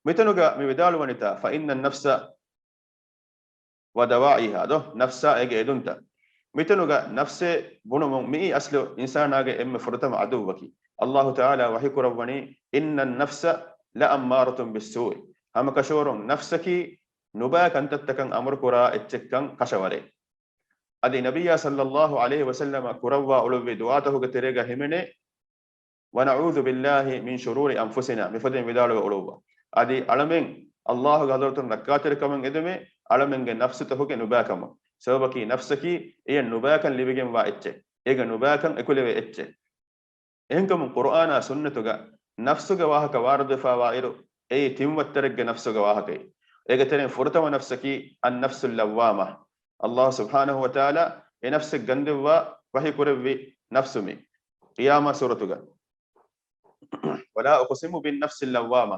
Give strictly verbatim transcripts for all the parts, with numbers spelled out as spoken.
މިތަނުގަ މި ވިދާޅުވަނިތާ، فإن النفس ودواعيها، ދޯ، ނަފްސާ އޭގެ އެދުންތައް. މިތަނުގަ ނަފްސޭ ބުނުމުން މިއީ އަސްލު އިންސާނާގެ އެންމެ ފުރަތަމަ އަދުއްވަކީ. އައްލާހު ތަޢާލާ ވަޙީ ކުރައްވަނީ، إن النفس لأمارة بالسوء. ހަމަކަށަވަރުން ނަފްސަކީ ނުބައި ކަންތައްތަކަށް އަމުރުކުރާ އެއްޗެއްކަން ކަށަވަރޭ. އަދި ނަބިއްޔާ ޞައްލައްލާހު ޢަލައިހި ވަސައްލަމަ ކުރައްވާ އުޅުއްވި ދުޢާތަކުގެ ތެރޭގަ ހިމެނޭ، ونعوذ بالله من شرور أنفسنا، މިފަދައިން ވިދާޅުވެ އުޅުއްވާ. އަދި އަޅަމެން އައްލާހުގެ ޙަޟްރަތުން ރައްކާތެރިކަމަށް އެދުމޭ، އަޅަމެންގެ ނަފްސުތަކުގެ ނުބައިކަމަށް. ސަބަބަކީ ނަފްސަކީ އެޔަށް ނުބައިކަން ލިބިގެންވާ އެއްޗެއް. އޭގަ ނުބައިކަން އެކުލެވޭ އެއްޗެއް. އެހެންކަމުން ޤުރްއާނާ ސުންނަތުގަ ނަފްސުގެ ވާހަކަ ވާރިދުވެފާވާއިރު، އެއީ ތިން ވައްތަރެއްގެ ނަފްސުގެ ވާހަކައެއް. އޭގެ ތެރެއިން ފުރަތަމަ ނަފްސަކީ النفس اللوامة. އައްލާހު ސުބްޙާނަހު ވަތަޢާލާ އެ ނަފްސެއް ގަންދެއްވާ ވަޙީ ކުރެއްވި ނަފްސު މީ. ޤިޔާމާ ސޫރަތުގަ، ولا أقسم بالنفس اللوامة.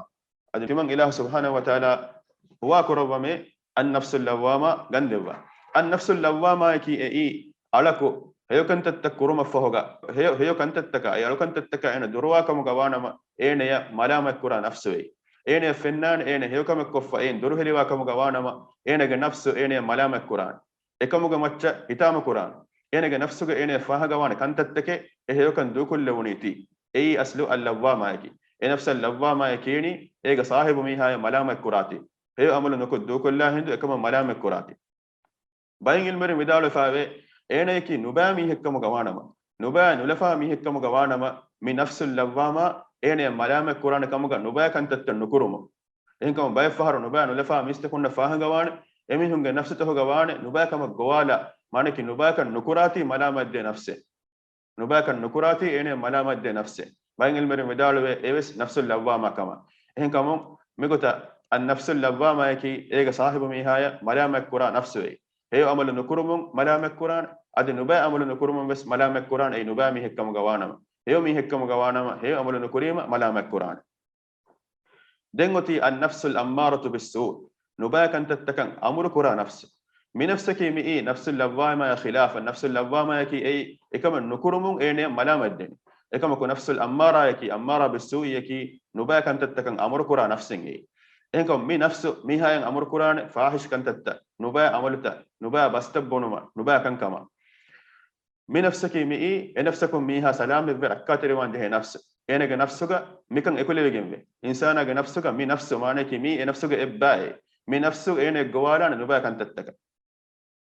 އަދި ތިމަން އިލާހު ސުބްޙާނަހު ވަތަޢާލާ ހުވާ ކުރައްވަމޭ، النفس اللوامة ގަންދެއްވާ. النفس اللوامة އަކީ އެއީ އަޅަކު ހެޔޮ ކަންތައްތައް ކުރުމަށްފަހުގަ، ހެޔޮ، ހެޔޮ ކަންތައްތަކާ، އެ އަޅުކަންތައްތަކާ އޭނަ ދުރުވާ ކަމުގަ ވާނަމަ، އޭނަޔަށް މަލާމަތްކުރާ ނަފްސު އެއީ. އޭނަޔަށް ފެންނާނެ އޭނަ ހެޔޮކަމެއް ކޮށްފަ އޭން ދުރުހެލިވާ ކަމުގަ ވާނަމަ، އޭނަގެ ނަފްސު އޭނަޔަށް މަލާމަތް ކުރާނެ. އެކަމުގެ މައްޗަށް ހިތާމަ ކުރާނެ. އޭނަގެ ނަފްސުގަ އޭނަޔަށް ފާހަގަވާނެ ކަންތައްތަކެއް އެ ހެޔޮކަން ދޫކޮށްލެވުނީތީ. އެއީ އަސްލު އައްލައްވާމާއަކީ. އެ ނަފްސަށް ލައްވާމާއޭ ކިޔަނީ އޭގެ ސާހިބު މީހާޔަށް މަލާމަތް ކުރާތީ. ހެޔޮ އަމަލު ނުކޮށް ދޫކޮށްލާ ހިނދު އެކަމަށް މަލާމަތް ކުރާތީ. ބައެއް ޢިލްމުވެރިން ވިދާޅުވެފައިވޭ، އޭނަޔަކީ ނުބައި މީހެއްކަމުގަ ވާނަމަ، ނުބައި ނުލަފާ މީހެއްކަމުގަ ވާނަމަ، މި ނަފްސުލް ލައްވާމާ އޭނަޔަށް މަލާމަތް ކުރާނެ ކަމުގަ ނުބައި ކަންތައްތައް ނުކުރުމުން. އެހެންކަމުން ބައެއްފަހަރު ނުބައި ނުލަފާ މީސްތަކުންނަށް ފާހަގަވާނެ، އެމީހުންގެ ނަފްސުތަކުގަ ވާނެ ނުބައި ކަމަށް ގޮވާލާ، މާނައަކީ ނުބައިކަން ނުކުރާތީ މަލާމަތްދޭ ނަފްސެއް. ނުބައިކަން ނުކުރާތީ އޭނަޔަށް މަލާމަތްދޭ ނަފްސެއް. ބައެއް ޢިލްމުވެރިން ވިދާޅުވޭ އެވެސް ނަފްސުލް ލައްވާމާ ކަމަށް. އެހެންކަމުން މިގޮތަށް އައްނަފްސުލް ލައްވާމާއަކީ އޭގެ ސާހިބު މީހާޔަށް މަލާމަތް ކުރާ ނަފްސު އެއީ. ހެޔޮ އަމަލު ނުކުރުމުން މަލާމަތް ކުރާނެ، އަދި ނުބައި އަމަލު ނުކުރުމުން ވެސް މަލާމަތް ކުރާނެ އެއީ ނުބައި މީހެއްކަމުގަ ވާނަމަ، ހެޔޮ މީހެއްކަމުގަ ވާނަމަ، ހެޔޮ އަމަލު ނުކުރީމަ މަލާމަތް ކުރާނެ. ދެން އޮތީ އައްނަފްސުލް އައްމާރަތު ބިއްސޫ، ނުބައި ކަންތައްތަކަށް އަމުރު ކުރާ ނަފްސު. މި ނަފްސަކީ މިއީ ނަފްސުލް ލައްވާމާޔާ ޚިލާފަށް، ނަފްސުލް ލައްވާމާޔަކީ އެއީ އެކަމެއް ނުކުރުމުން އޭނަޔަށް މަލާމަތްދެނީ. އެކަމަކު ނަފްސުލް އައްމާރާޔަކީ، އައްމާރާ ބިއްސޫއީއަކީ ނުބައި ކަންތައްތަކަށް އަމުރު ކުރާ ނަފްސެއް އެއީ. އެހެންކަމުން މި ނަފްސު މީހާޔަށް އަމުރު ކުރާނެ ފާޙިޝް ކަންތައްތައް، ނުބައި އަމަލުތައް، ނުބައި ބަސްތައް ބުނުމަށް، ނުބައި ކަންކަމަށް. މި ނަފްސަކީ މިއީ އެ ނަފްސަކުން މީހާ ސަލާމަތްވެ ރައްކާތެރިވާން ޖެހޭ ނަފްސު. އޭނަގެ ނަފްސުގަ މިކަން އެކުލެވިގެންވޭ. އިންސާނާގެ ނަފްސުގަ މި ނަފްސު މާނައަކީ މީ އެ ނަފްސުގެ އެއްބައެއް. މި ނަފްސު އޭނަ ގޮވާލާނެ ނުބައި ކަންތައްތަކަށް.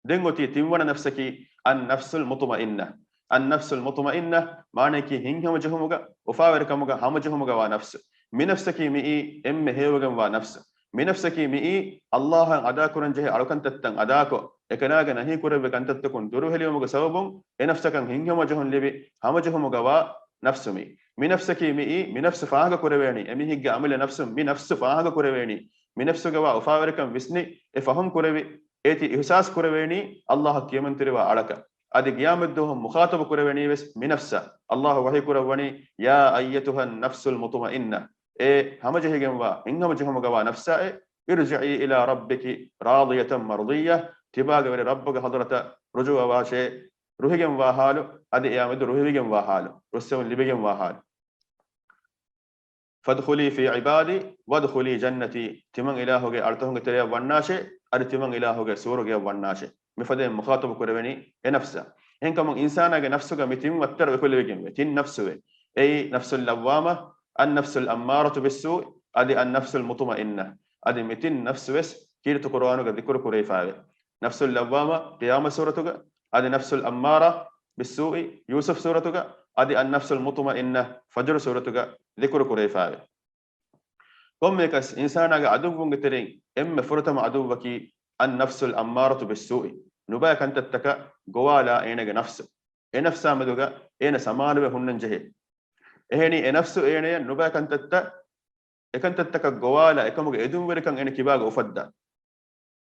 ދެން އޮތީ ތިންވަނަ ނަފްސަކީ އައްނަފްސުލް މުޠުމައިންނަ. އައްނަފްސުލް މުޠުމައިންނަ މާނައަކީ ހިތްހަމަޖެހުމުގަ، އުފާވެރިކަމުގަ ހަމަޖެހުމުގަ ވާ ނަފްސު. މި ނަފްސަކީ މިއީ އެންމެ ހެޔޮވެގެންވާ ނަފްސު. މި ނަފްސަކީ މިއީ އައްލާހަށް އަދާކުރަންޖެހޭ އަޅުކަންތައްތައް އަދާކޮށް، އެކަނާގެ ނަހީކުރެއްވި ކަންތައްތަކުން ދުރުހެލިވުމުގެ ސަބަބުން އެ ނަފްސަކަށް ހިތްހަމަޖެހުން ލިބި، ހަމަޖެހުމުގަ ވާ ނަފްސު މީ. މި ނަފްސަކީ މިއީ، މި ނަފްސު ފާހަގަކުރެވޭނީ، އެމީހެއްގެ އަމިއްލަ ނަފްސު މި ނަފްސު ފާހަގަކުރެވޭނީ، މި ނަފްސުގަވާ އުފާވެރިކަން ވިސްނި، އެ ފަހުން ކުރެވި، އޭތި އިޙްސާސް ކުރެވޭނީ އައްލާހަށް ކިޔަމަންތެރިވާ އަޅަކަށް. އަދި ޤިޔާމަތްދުވަހު މުޚާޠަބު ކުރެވެނީ ވެސް މި ނަފްސަށް. އައްލާހު ވަޙީ ކުރައްވަނީ، يا أيتها النفس المطمئنة، އޭ ހަމަޖެހިގެންވާ، ހިތްހަމަޖެހުމުގަވާ ނަފްސާއޭ، ارجعي إلى ربك راضية مرضية، ތިބާގެ ވެރި ރައްބުގެ ޙަޟްރަތަށް ރުޖޫޢަވާށޭ، ރުހިގެންވާ ޙާލު، އަދި އެއާމެދު ރުހިވިގެންވާ ޙާލު، ރުއްސެވުން ލިބިގެންވާ ޙާލު. فادخلي في عبادي وادخلي جنتي، ތިމަން އިލާހުގެ އަޅުތަކުންގެ ތެރެއަށް ވަންނާށޭ، އަދި ތިމަން އިލާހުގެ ސުވަރުގެއަށް ވަންނާށޭ. މިފަދައިން މުޚާޠަބު ކުރެވެނީ އެ ނަފްސަށް. އެހެންކަމުން އިންސާނާގެ ނަފްސުގަ މި ތިން ވައްތަރު އެކުލެވިގެންވޭ. ތިން ނަފްސުވޭ. އެއީ ނަފްސުލް ލައްވާމާ، އައްނަފްސުލް އައްމާރަތު ބިއްސޫއި، އަދި އައްނަފްސުލް މުޠުމައިންނަ. އަދި މި ތިން ނަފްސުވެސް ކީރިތި ޤުރުއާނުގަ ޛިކުރު ކުރެވިފައެވެ. ނަފްސުލް ލައްވާމާ ޤިޔާމަތް ސޫރަތުގަ، އަދި ނަފްސުލް އައްމާރާ ބިއްސޫއި ޔޫސުފް ސޫރަތުގަ، އަދި އައްނަފްސުލް މުޠުމައިންނަ ފަޖުރު ސޫރަތުގަ ޛިކުރު ކުރެވިފައެވެ. ކޮންމެއަކަސް އިންސާނާގެ އަދުއްވުންގެ ތެރެއިން އެންމެ ފުރަތަމަ އަދުއްވަކީ އައްނަފްސުލް އައްމާރަތު ބިއްސޫއި، ނުބައި ކަންތައްތަކަށް ގޮވާލާ އޭނަގެ ނަފްސު. އެ ނަފްސާ މެދުގަ އޭނަ ސަމާލުވެ ހުންނަން ޖެހޭ. އެހެނީ އެ ނަފްސު އޭނަޔަށް ނުބައި ކަންތައްތައް، އެކަންތައްތަކަށް ގޮވާލާ އެކަމުގެ އެދުންވެރިކަން އޭނަ ކިބާގަ އުފައްދާ.